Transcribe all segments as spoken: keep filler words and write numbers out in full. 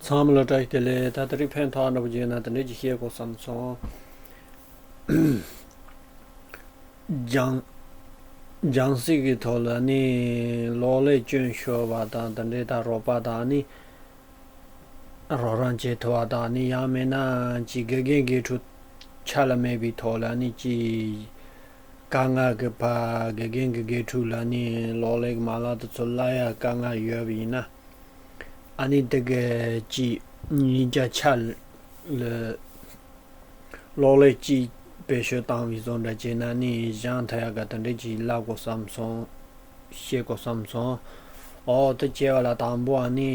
ཚང་མ་ལ་བཀྲ་ཤིས་བདེ་ལེགས། ད་ད་རེས་ཕན་ཐོགས་འདྲ་པོ་བྱས་ན་དེ་འདྲས་ཅིག་བཤད་དགོས་བསམ་སོང་། སྦྱང་སྦྱང་སྲིད་ཀྱི་ཐོག་ལ་ནི་གློག་ཀླད་སྐྱོན་ཤོར་བ་དང་དེ་འདྲས་དང་རོགས་པ་དང་ནི་རོགས་རམ་བྱེད་ཐུབ་པ་དང་ནི་ཡང་མིན་ན་ཅིག་དགེ་རྒན་དགེ་ཕྲུག་ཆ་ལ་མེད་པའི་ཐོག་ལ་ནི་ཅིག་དཀའ་ངལ་གྱི་ཕ་དགེ་རྒན་གྱི་དགེ་ཕྲུག་ལ་ནི་གློག་ཀླད་ཀྱི་མ་ལག་དེ་ཚོ་ལ་ཡ་དཀའ་ངལ་ཡོད་པ་ཡིན་ན། ཨ་ནི་དེ་གི་ཅིག་ཉིན་རྒྱ་ཆ་ལ་གློག་ཀླད་ཅིག་བེད་སྤྱོད་བཏང་བའི་བཟོ་འདྲ་བྱས་ན་ནི་སྦྱང་ཐུབ་ཡག་ག་དེ་འདྲས་ཅིག་བསླབ་དགོས་བསམ་སོང་། བཤད་དགོས་བསམ་སོང་། ཨོ་དེ་བྱས་པ་ལ་དང་པོ་ཨ་ནི་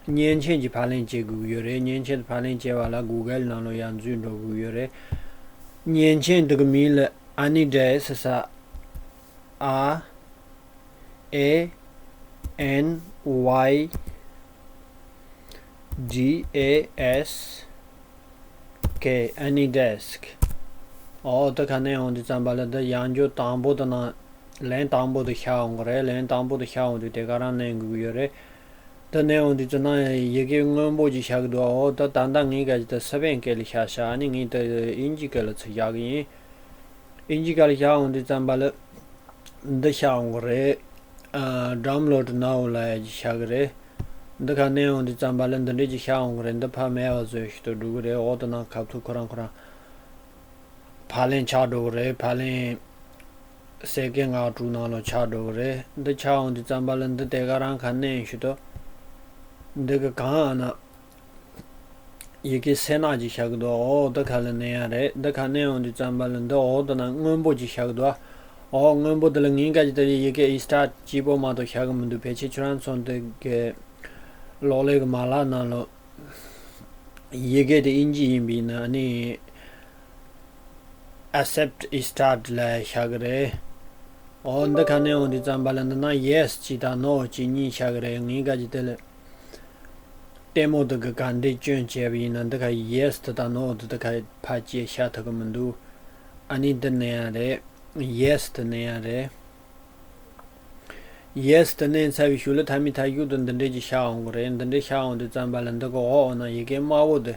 མཉེན་ཆས་ཀྱི་ཕབ་ལེན་བྱེད་དགོས་ཀྱི་ཡོད་རེད། མཉེན་ཆས་ཀྱི་ཕབ་ལེན་བྱས་པ་ལ་གུ་གལ་ནང་ལ་ཡར་འཛུལ་འགྲོ་དགོས་ཀྱི་ཡོད་རེད། མཉེན་ཆས་འདི་གི་མིང་ལ་ཨ་ནི་འདྲ་ཟེར་ས། A N Y D A S K AnyDesk། ཨོ་ད་ག་ནས་ཡོང་དུས་ཙམ་པ་ལ་འདི་ཡང་བསྐྱར་དང་པོ་དེ་ནང་ལན་དང་པོ་དེ་ཤར་འོང་གི་རེད། ལན་དང་པོ་དེ་ཤར་འོང་དུས་དེ་ག་རང་ནས་འགུག་ཡོད་རེད། ད་ནས་འོང་དུས་ཙམ་ན་ཡི་གེ་སྔོན་པོ་ཅིག་ཤར་གི་འདུག་ཨོ་ད་ད་ལྟ་ངས་ག་ཅིག་ད་སི་པེན་སྐད་ལ་ཤར་ཤག་ཨ་ནི་ངས་ད་ཨིན་ཇི་སྐད་ལ་ཚུར་བཞག་གི་ཡིན། ཨིན་ཇི་སྐད་ལ་ཤར་འོང་དུས་ཙམ་པ་ལ། འདི་ཤར་འོང་གི་རེད། ཨ་Download Now ལབ་ཡ་ཅིག་ཤར་གི་རེད། འདི་ག་ནས་འོང་དུས་ཙམ་པ་ལ་འདི་འདྲས་ཅིག་ཤར་འོང་གི་རེད། འདི་ཕར་མེད་པ་བཟོས་ཤིག་ཏུ་འགྲོ་གི་རེད། འོ་དེ་ནང་ཁ་ཐུག་ཁོ་རང་ཁོ་རང་ཕབ་ལེན་ཆགས་འགྲོ་གི་རེད། ཕབ་ལེན་སེ་ཀན་ལྔ་དྲུག་ནང་ལ་ཆགས་འགྲོ་གི་རེད། འདི་ཆགས་འོང་དུས་ཙམ་པ་ལ་འདི་དེ་ག་རང་ཁ་མནན་ཤིག་ཏུ། འདི་གི་གང་ཨ་ན། ཡི་གེ་སེར་ནག་ཅིག་ཤར་གི་འདུག་ཨོ་འདི་ཁ་ལ་མནན་ཡ་རེད། འདི་ཁ་མནན་འོང་དུས་ཙམ་པ་ལ་འདི་འོ་འདི་ན་སྔོན་པོ་ཅིག་ཤར་གི་འདུག་ཨོ་སྔོན་པོ་འདི་ལ་ངའི་ག་ཅིག་ད་ཡི་གེ་ཨི་སི་ཊར་ཊི་གཅིག་པོ་མ་གཏོགས་ཤར་གི་མི་འདུག་ཕལ་ཆེར་ཁྱོད་རང་ཚོ་འདི་གི་གློག་ཀླད་གི་མ་ལག་ནང་ལོ། ཡི་གེ་དེ་ཨིན་ཇི་ཡིན་པས་ན་ནི་Accept Start ལབ་ཤར་གི་རེད། ཨོ་འདི་ཁ་མནན་འོང་དུས་ཙམ་པ་ལ་འདི་ན་Yes གཅིག་དང་No གཅིག་གཉིས་ཤར་གི་རེད། ངའི་ག་ཅིག་དེ་ལ། ལྟད་མོ་དེ་གི་ག་འདྲས་སྐྱོན་བྱས་པ་ཡིན་ན་འདི་ག་Yes དེ་དང་No དེ་དེ་ག་ཕར་བཅད་ཤར་ཐུབ་གི་མི་འདུག་ཨ་ནི་འདི་མནན་ཡ་རེད། Yes དེ་མནན་ཡ་རེད། Yes དེ་མནན་ཚར་བའི་ཤུལ་ལ་མཐའ་མའི་མཐའ་མཇུག་ཏུ་འདི་འདྲས་ཅིག་ཤར་འོང་གི་རེད། འདི་འདྲས་ཤར་འོང་དུས་ཙམ་པ་ལ་འདི་གི་འོག་འོག་ན་ཡི་གེ་དམར་པོ་དེ།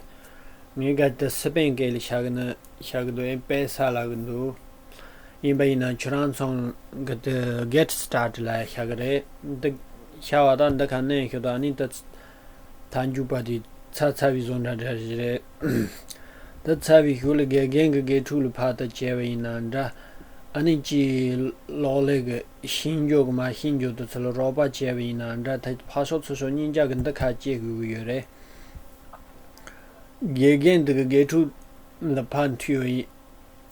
ངའི་ག་དེ་སི་པེན་སྐད་ལ་ཤར་གི་ན་ཤར་གི་འདུག་ཨེ་དཔེ་གསལ་ལ་གི་འདུག་ཡིན་པ་ཡིན་ན་ཁྱོད་རང་ཚོ་གི་དེ་Get Start ལབ་ཤར་གི་རེད། འདི་ཤར་བ་དང་འདི་ཁ་མནན་ཤོག་དང་ཨ་ནི་ད་མཐའ་མཇུག་པ་དེ་ཚར་ཚར་བའི་བཟོ་འདྲ་འདྲ་ཞིག་རེད། ད་ཚར་བའི་ཤུལ་ལ་དགེ་རྒན་གི་དགེ་ཕྲུག་ལ་ཕར་ད་བྱས་པ་ཡིན་ན་འདྲ། ཨ་ནི་ཅི་གློག་ཀླད་གི་ཤེས་འཇོག་གི་མ་ཤེས་འཇོག་དེ་ཚོ་ལ་རོགས་པ་བྱས་པ་ཡིན་ན་འདྲ། ད་ཕར་ཕྱོགས་ཚུར་ཕྱོགས་གཉིས་ཆ་གི་འདི་ཁ་བཅད་དགོས་གི་ཡོད་རེད། དགེ་རྒན་འདི་གི་དགེ་ཕྲུག་ལ་ཕར་མཐུད་པ་ཡིན།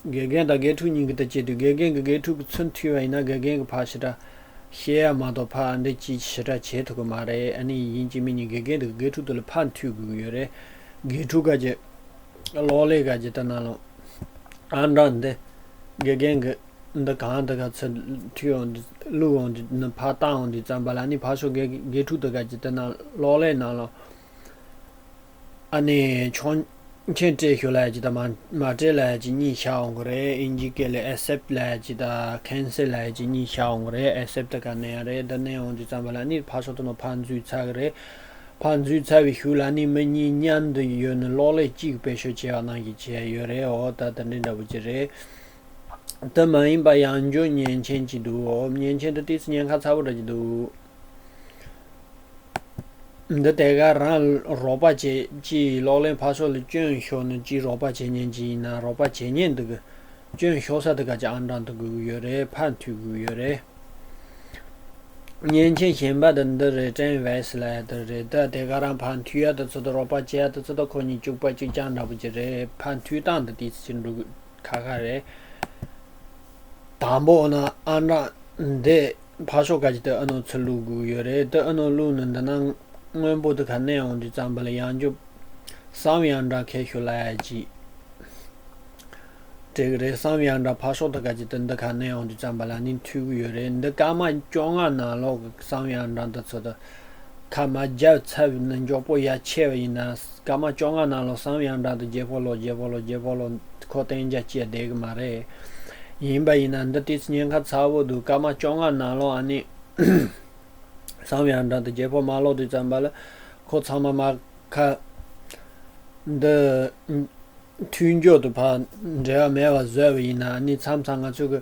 དགེ་རྒན་དང་དགེ་ཕྲུག་གཉིས་ཀྱི་དེ་བྱེད་དུས་དགེ་རྒན་གྱི་དགེ་ཕྲུག་གི་ཚུར་མཐུད་པ་ཡིན་ན་དགེ་རྒན་གྱི་ཕར་ཞེ་དྲག་བཤད་ཡ་མ་གཏོགས་ཕར་འདི་ཅིག་ཞེ་དྲག་བྱེད་ཐུབ་ཀྱི་མ་རེད། ཨ་ནི་ཡིན་གཅིག་མིན་གཉིས་དགེ་རྒན་དེ་གི་དགེ་ཕྲུག་དེ་ལ་ཕར་མཐུད་དགོས་ཀྱི་ཡོད་རེད། དགེ་ཕྲུག་ག་ཅིག་གློག་ཀླད་ག་ཅིག་ད་ནང་ལོགས་ཨང་གྲངས་འདི་དགེ་རྒན་གྱི་འདི་གང་དེ་ག་ཚུར་མཐུད་འོང་དུས་བླུག་འོང་དུས་ནི་ཕར་བཏང་འོང་དུས་ཙམ་པ་ལ་ཨ་ནི་ཕར་ཕྱོགས་དགེ་དགེ་ཕྲུག་དེ་ག་ཅིག་ད་ནང་གློག་ཀླད་ནང་ལོགས། ཨ་ནི་ཆོག་མཆན་སྤྲད་ཤོག་ལབ་ཡ་ཅིག་དང་མ་མ་སྤྲད་ལབ་ཡ་ཅིག་གཉིས་ཤར་འོང་གི་རེད། ཨིན་ཇི་སྐད་ལ་Accept ལབ་ཡ་ཅིག་དང་Cancel ལབ་ཡ་ཅིག་གཉིས་ཤར་འོང་གི་རེད། Accept ག་མནན་ཡ་རེད། ད་མནན་འོང་དུས་ཙམ་པ་ལ་ཨ་ནི་ཕར་ཕྱོགས་དེ་ནང་ཕར་འཛུལ་ཚར་གི་རེད། ཕར་འཛུལ་ཚར་བའི་ཤུལ་ལ་ཨ་ནི་མི་གཉིས་མཉམ་དུ་ཡོད་ནི་གློག་ཀླད་གཅིག་བེད་སྤྱོད་བྱས་པ་ནང་བཞིན་བྱས་ཡོད་རེད། འོ་ད་དེ་འདྲའི་འདྲ་པོ་ཅིག་རེད། དེ་མ་ཡིན་པ་ཡང་བསྐྱར་མཉེན་ཆས་ཅིག་འདུག་འོ་མཉེན་ཆས་འདི་ཏོག་ཙམ་ཉེན་ཁ་ཚ་པོ་འདྲ་ཅིག་འདུག་འདི་དེ་ག་རང་རོགས་པ་བྱེད་ཅིག་གློག་ཀླད་ཕར་ཕྱོགས་ལ་སྐྱོན་ཤོར་ནས་ཅིག་རོགས་པ་བྱེད་མཁན་ཅིག་ཡིན་ན་རོགས་པ་བྱེད་མཁན་འདི་གི་སྐྱོན་ཤོར་ས་དེ་ག་ཅིག་ཨང་གྲངས་དེ་དགོས་ཀྱི་ཡོད་རེད། ཕར་མཐུད་དགོས་ཀྱི་ཡོད་རེད། མཉེན་ཆས་གཞན་པ་དེ་འདི་རེད། ཊེན་ཝེ་སི་ལབ་ཡ་དེ་རེད། ད་དེ་ག་རང་ཕར་མཐུད་ཡ་དེ་ཚོ་དང་རོགས་པ་བྱེད་ཡ་དེ་ཚོ་དང་ཁོ་གཉིས་གཅིག་པ་གཅིག་རྐྱང་འདྲ་པོ་ཅིག་རེད། ཕར་མཐུད་སྟངས་དེ་ཏོག་ཙམ་འགྲོ་ཁག་ཁག་རེད། དང་པོ་ན་ཨང་གྲངས་འདི་ཕར་ཕྱོགས་ག་ཅིག་ཏུ་ཨ་ནོ་ཚུར་བླུག་དགོས་ཡོད་རེད། ད་ཨ་ནོ་བླུག་ནས་འདི་ན་སྔོན་པོ་དེ་ག་མནན་འོང་དུས་ཙམ་པ་ལ་ཡང་བསྐྱར་གསང་བའི་ཨང་གྲངས་འཁྱེར་ཤོག་ལབ་ཡ་ཅིག་སྤྲད་གི་རེད། གསང་བའི་ཨང་གྲངས་ཕར་ཕྱོགས་དེ་ག་ཅིག་ཏུ་འདི་ག་མནན་འོང་དུས་ཙམ་པ་ལ་ནི་མཐུད་གི་ཡོད་རེད། འདི་སྐར་མ་བཅོ་ལྔ་ནང་ལོགས་ཀྱི་གསང་བའི་ཨང་གྲངས་དེ་ཚོ་དང་། ཁ་མ་རྒྱབ་ཚབ་ནས་མགྱོགས་པོ་ཡར་ཆས་པ་ཡིན་ན་སྐར་མ་བཅོ་ལྔ་ནང་ལོགས་གསང་བའི་ཨང་གྲངས་དེ་བརྗེ་པོ་ལོ་བརྗེ་པོ་ལོ་བརྗེ་པོ་ལོ་ཁོ་གཏན་འཇགས་བྱས་བསྡད་གི་མ་རེད། ཡིན་པ་ཡིན་ན་འདི་ཏོག་ཙམ་ཉེན་ཁ་ཚ་པོ་འདུག་སྐར་མ་བཅོ་ལྔ་ནང་ལོགས་ཨ་ནི་གསང་བའི་ཨང་གྲངས་དེ་བརྗེ་པོ་མ་ལོག་དུས་ཙམ་པ་ལ་ཁོ་ཚང་མ་མར་ ཁ། འདི། མཐུན་སྦྱོར་དུ་ཕར་འབྲེལ་བ་མེད་པ་བཟོས་པ་ཡིན་ན་ནི་མཚམས་མཚམས་ང་ཚོ་གི་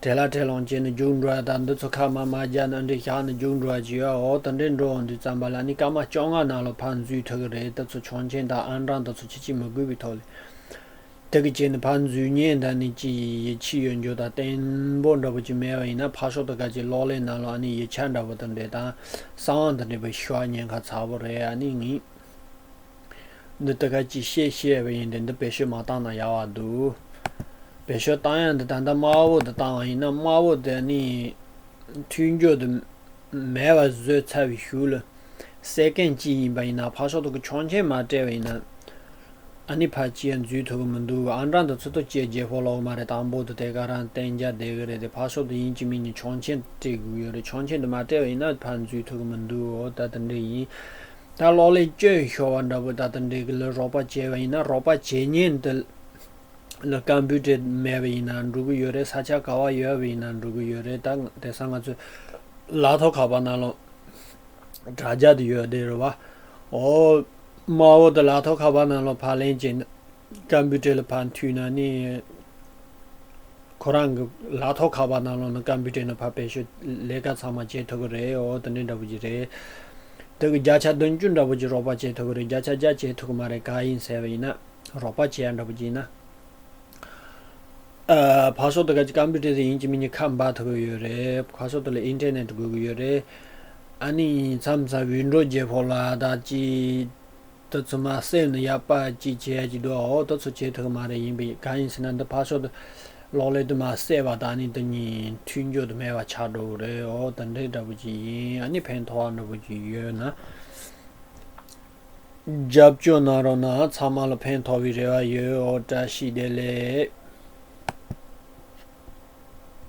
བྲེལ་ལ་བྲེལ་ལོང་བྱས་ནས་རྒྱུགས་འགྲོ་ཡ་དང་འདི་ཚོ་ཁ་མ་མ་རྒྱག་ན་འདྲེ་བཞག་ནས་རྒྱུགས་འགྲོ་ཡ་ཅིག་ཡོད། འོ་དེ་འདྲས་འགྲོ་འོང་དུས་ཙམ་པ་ལ་ནི་སྐར་མ་བཅོ་ལྔ་ནང་ལ་ཕར་འཛུལ་ཐུབ་ཀྱི་རེད། ད་ཚོ་ཆོག་མཆན་དང་ཨང་གྲངས་དེ་ཚོ་ཁྱེད་ཀྱིས་མི་དགོས་པའི་ཐོག་ལ། དེ་གི་རྗེས་ནས་ཕར་འཛུལ་མཁན་དང་ནི་ཅི་ཡི་ཡིད་ཆེས་ཡོད་རྒྱུ་དང་བརྟན་པོ་འདྲ་པོ་ཅིག་མེད་པ་ཡིན་ན་ཕར་ཕྱོགས་དེ་ག་ཅིག་གློག་ཀླད་ནང་ལ་ཨ་ནི་ཡིག་ཆ་འདྲ་པོ་དང་འབྲེལ་དང་གསང་བ་དང་འབྲེལ་བའི་ཤོག་ཉེན་ཁ་ཚ་པོ་རེད། ཨ་ནི་ངས་འདི་དེ་ག་ཅིག་བཤད་བཤད་པ་ཡིན་ཏེ་འདི་བེད་སྤྱོད་མ་བཏང་ན་ཡག་པ་འདུག་བེད་སྤྱོད་བཏང་ཡ་འདི་ད་ལྟ་དམར་པོ་དེ་བཏང་བ་ཡིན་ན་དམར་པོ་དེ་ཨ་ནི་མཐུན་སྦྱོར་དེ་མེད་པ་བཟོས་ཚར་བའི་གཞུག་ལ་སེ་ཀན་གཅིག་ཡིན་པ་ཡིན་ན་ཕར་ཕྱོགས་དེ་གི་ཆོག་མཆན་མ་སྤྲད་པ་ཡིན་ན། ཨ་ནི་ཕར་ཅི་ཡང་འཛུལ་ཐུབ་ཀྱི་མི་འདུག་ཨང་གྲངས་དེ་ཚོ་ཏོ་ཅེ་རྗེས་ཕོ་ལོག་མ་རེད། དང་པོ་དེ་དེ་ག་རང་གཏན་འཇགས་བསྡད་ཀྱི་རེད་དེ་ཕར་ཕྱོགས་དེ་ཡིན་གཅིག་མིན་གཉིས་ཆོག་མཆན་སྤྲད་དགོས་ཡོད་རེད། ཆོག་མཆན་དེ་མ་སྤྲད་པ་ཡིན་ན་ཕར་འཛུལ་ཐུབ་ཀྱི་མི་འདུག་འོ་ད་དེ་འདྲ་ཡིན། ད་གློག་ཀླད་སྤྱོད་ཤོར་བ་འདྲ་པོ་ད་དེ་འདྲའི་གི་ལ་རོགས་པ་བྱས་པ་ཡིན་ན་རོགས་པ་བྱེད་མཁན་དེ་ལ་ཀམ་པུ་ཊར་མེད་པ་ཡིན་ན་འགྲིག་གི་ཡོད་རེད། ས་ཆ་ག་བ་ཡོད་པ་ཡིན་ན་འགྲིག་གི་ཡོད་རེད། ད་དེང་སང་ང་ཚོས་ལག་ཐོག་ཁ་པར་ནང་ལ་དྲ་རྒྱ་དེ་ཡོད་དེ་རེད་བ། འོ། དམར་པོ་དེ་ལག་ཐོག་ཁ་པར་ནང་ལ་ཕར་ལེན་བྱས་ན་ཀམ་པུ་ཊར་ལ་ཕར་མཐུད་ན་ནི། ཁོ་རང་གི་ལག་ཐོག་ཁ་པར་ནང་ལོགས་ནས་ཀམ་པུ་ཊར་ནང་ཕར་བེད་སྤྱོད་ལས་ཀ་ཚང་མ་བྱེད་ཐུབ་ཀྱི་རེད། འོ་དེ་འདྲའི་འདྲ་པོ་ཅིག་རེད། དེ་གི་བརྒྱ་ཆ་བདུན་ཅུ་འདྲ་པོ་ཅིག་རོགས་པ་བྱེད་ཐུབ་ཀྱི་རེད། བརྒྱ་ཆ་བརྒྱ་བྱེད་ཐུབ་ཀྱི་མ་རེད། གང་ཡིན་ཟེར་བ་ཡིན་ན་རོགས་པ་བྱེད་ཡ་འདྲ་པོ་ཅིག་ཡིན་ན། ཨ། ཕར་ཕྱོགས་དེ་ག་ཅིག་ཀམ་པུ་ཊར་དེ་ཡིན་གཅིག་མིན་གཉིས་ཁ་འབབ་ཐུབ་ཀྱི་ཡོད་རེད། ཕར་ཕྱོགས་དེ་ལ་ཨིན་ཊར་ནེཊ་དགོས་ཀྱི་ཡོད་རེད། ཨ་ནི་མཚམས་མཚམས་ཝིན་ཌོ་རྗེས་ཕོ་ལ་ད་ཅིག་དེ་ཚོ་མར་བསད་ནས་ཡག་པ་ཅིག་བྱེད་ཡ་ཅིག་འདུག་འོ་དེ་ཚོ་བྱེད་ཐུབ་ཀྱི་མ་རེད། ཡིན་པས་གང་ཡིན་ཟེར་ན་འདི་ཕར་ཕྱོགས་དེ་གློག་ཀླད་དེ་མར་བསད་པ་དང་ཨ་ནི་དེ་གཉིས་མཐུན་སྦྱོར་དེ་མེད་པ་ཆགས་འགྲོ་གི་རེད། འོ་དེ་འདྲའི་འདྲ་པོ་ཅིག་ཡིན། ཨ་ནི་ཕན་ཐོགས་པ་འདྲ་པོ་ཅིག་ཡོད་ན། རྒྱབ་སྐྱོར་གནང་རོགས་གནང་། ཚང་མ་ལ་ཕན་ཐོགས་པའི་རེ་བ་ཡོད། འོ་བཀྲ་ཤིས་བདེ་ལེགས།